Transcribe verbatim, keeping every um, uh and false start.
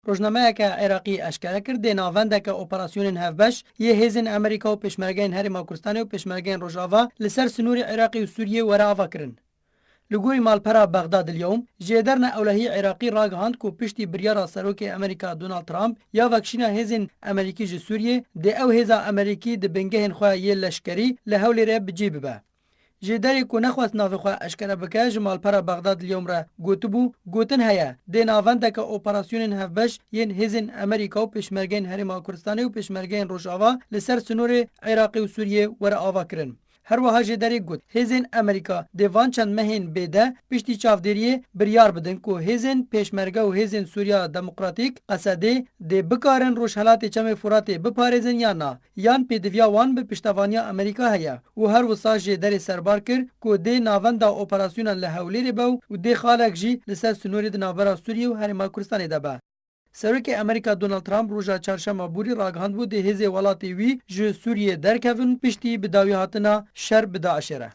Rojnameyeke Iraqî eşkere kir, dê navendeke operasyonên hevbeş yê hêzên Amerîka û pêşmergeyên Herêma Kurdistanê û pêşmergeyên Rojava li ser sinûrê Iraqê û Sûriyê were avakirin. Li gorî malpera Bexdad El Yewm, jêderna ewlehî Iraqî ragihand ku piştî biryara Serokê Amerîka Donald Trump ya vekişîna hêzên Amerîkî ji Sûriyê, dê ew hêza Amerîkî di bingehên xwe yê leşkerî li Hewlêrê bi cî bibe. Jêderê ku nexwest navê xwe eşkere bike, ji malpera Bexdad El Yewm re gotibû, gotin heye, dê navendeke operasyonên hevbeş yên hêzên Amerîka û pêşmergeyên Herêma Kurdistanê û pêşmergeyên Rojava li ser sinûrê Iraqê û Sûriyê were avakirin. Her wiha jêderê got, hêzên Amerîka dê van çend mehên bêde piştî çavdêriyê biryar bidin ku hêzên pêşmerge û hêzên Sûriya Demokratîk, Qesedê, dê bikarin Rojhelatê Çemê Furatê biparêzin yan na, yan pêdiviya wan bi piştevaniya Amerîka heye û her wisa jêderê serbar kir ku dê navenda operasyonan li Hewlêrê be û dê xalek jî li ser sinûrê di navbera Sûriyê û Herêma Kurdistanê de be. Serokê Amerîka Donald Trump roja çarşema borî ragihandbû dê hêzê welatê wî ji Sûriyê derkevin piştî bi dawî hatina şer bi DAIŞê re.